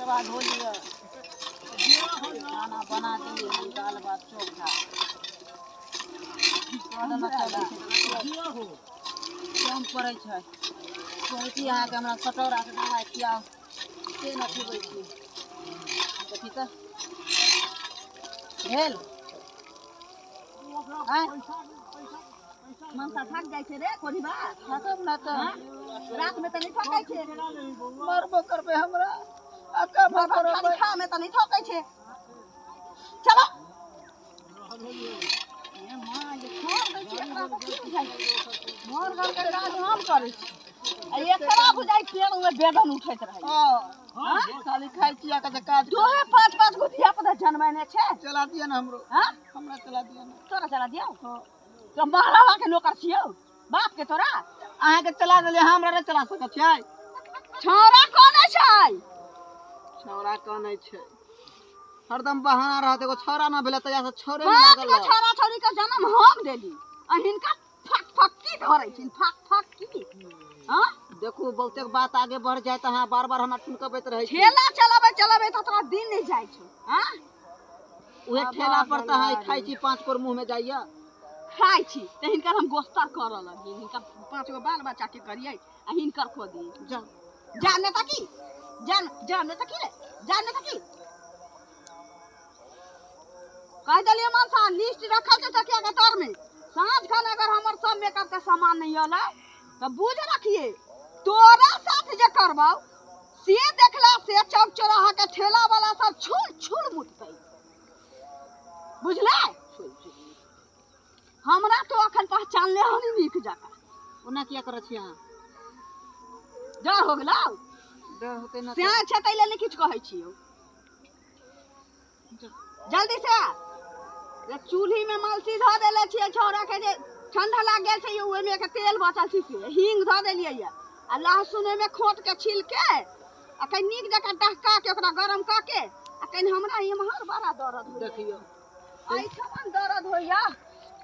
दवा धो लिअ, खाना बना देलियै हन, दालि भात चोखा। कऽ देने चलै छै। कम पड़ै छै। कहै छी अहाँके, हमरा सटौराके दबाइ खियाउ, से नहि खिबै छी। देखी तऽ भेल। आँय, मनसा थाकि जाइ छै रे कोढ़िबा। थाकब ने तऽ? रातिमे तऽ नहि थकै छै। मरबो करबै हमरा आ कमा खाली करबै। खामे तऽ नहि थकै छै। चलो ए माँ, जे छोड़ दै छी एकरा तऽ की बुझाइ छै? मोर घरके काज हम करै छी आ एकरा बुझाइ पेड़ मे बेदन उठैत रहै। हँ, खाली खाइ छी आ कहै छै काज। तोहे पाँच पाँच गो धिया पुता जनमेने छै। चला दिअ ने हमरो। हाँ, हमरा चला दिअ ने। तोरा चला दियौ तो महरावा के नौकर छियौ बाप के तोरा। अहाँके चला देलियै, हमरा नहि चला सकै छियै? छौड़ा कोने छै? छौड़ा कनै छै, हरदम बहाना रहत। एगो छौड़ा न भेलै तहिया से छौड़े मे पाँच लागल गो रहत। छौड़ा छौड़ी के जन्म हम देली आ हिनका फक फक की धरै छिन, फक फक की? हाँ, देखू, बहुते बात आगे बढ़ जाए तऽ अहाँ बार बार हमरा ठुनकबैत रहै छी। ठेला चलाबै चलाबै तऽ तोरा दिन नहि जाइ छौ। हाँ, उहे ठेला पर तऽ अहाँ खाइ छी, पाँच कोर मुँह में जाइया। खाइ छी तऽ हिनकर हम गोस्तर करऽ लगियै। हिनकर पाँच गो बाल बच्चा के करियै आ हिनकर खो दियै। जाउ। जा ने तकी, जा, जा ने तकी रे, जा ने तकी। कहि देलियै मनसा, लिस्ट रखल छै तकिया के तर में। साँझ खन अगर हमर सब मेकअप के सामान नहीं अलै तऽ बुझ रखिए तोरा साथ जे करबौ से देखला से चौक चौराहा के ठेला वाला सब छुल छुल मुततै, बुझले? हमरा तो अखन पहचानले हन नीक जकाँ। ओना किया करै छी अहाँ? डर हो गेलौ? डर होतै ने? सियान छै ताहि लेल नहि किछु कहै छियौ। जल्दी से आ। रे, चूल्ही में मलसी धऽ देले छियै, छौड़ा के जे ठंडा लाग गेल छै, ओहिमे के तेल बचल छै से हींग धऽ देलियै ये आ लहसुन ओहिमे खोट के छील के आ कनि नीक जकाँ डहका के ओकरा गरम कऽ के आ कनि हमरा एम्हर बड़ा दर्द होइया। देखियौ। एहिठाम दर्द होइया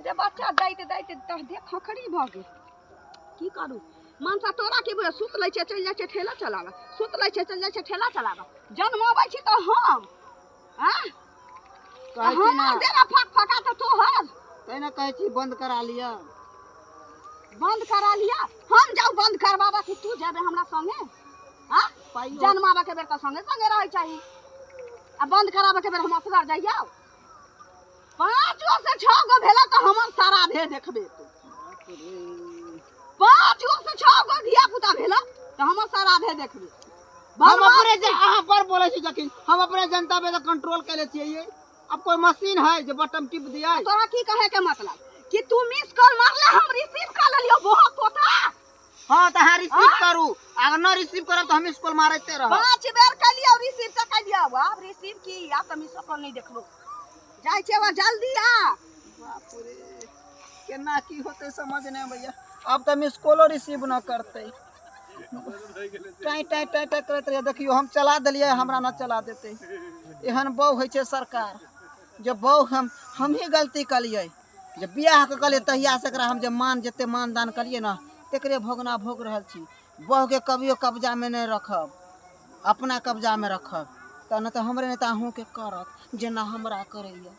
रे बच्चा, दैत दैत तऽ देह खखड़ी भऽ गेल। की करू मनसा, तोरा की बुझ? सुत लै छै, चलि जाइ छै ठेला चलाबऽ, सुत लै छै, चलि जाइ छै ठेला चलाबऽ। जन्मबै छी तऽ हम आँ? कहै छी ने। हमर देह फक फका तऽ तोहर। तै ने कहै छी बंद करा लिअ। बंद करा लिअ? हम जाउ बंद करबाबऽ कि तू जेबे हमरा संगे? आँ? पाइयो जन्माबऽ के बेर तऽ संगे संगे रहै चाही आ बंद कराबऽ के बेर हम असगर जइयौ? पाँच गो से छओ गो भेला तऽ हमर सारा धे देखबे तू। बाप रे। पाँच गो से छओ गो धिया पुता भेला तऽ हमर सारा धे देखबे। हम अपने से, अहाँ पर बोलै छी जखन हम अपने जनता पे कंट्रोल केले छियै। ये अब कोई मशीन है जे बटन टिप दिया? तोरा की कहे के मतलब कि तू मिस कॉल मारले, हम रिसीव कर लेलियो बहुत तोता? हाँ, तऽ अहाँ रिसीव करू, अगर न रिसीव करब तऽ हम मिस कॉल मारते रहब। पाँच बेर कलियो रिसीव से कलियो, आब रिसीव की, आब तऽ मिसो कॉल नहीं देखबो। जाइ छै वहाँ, जल्दी आ। बाप रे, केना की होतै समझ नहि अबैया। आब तऽ मिस कॉलो रिसीव न करतै। टाइ टाइ टाइ टाइ करैत रहियै। देखियौ, हम चला देलियै, हमरा न चला देतै। एहन बहु होइ छै सरकार जे बहु हम हमही गलती कलियै जे बियाह कऽ कहलियै। तहियासँ एकरा हम जे मान जते मानदान कलियै ने, तकरे भोगना भोग रहल छी। बहुके कभियो कब्जामे नहि रखब, अपना कब्जामे रखब तऽ नहि तऽ हमरे नहि तऽ अहूँके करत जेना हमरा करैया।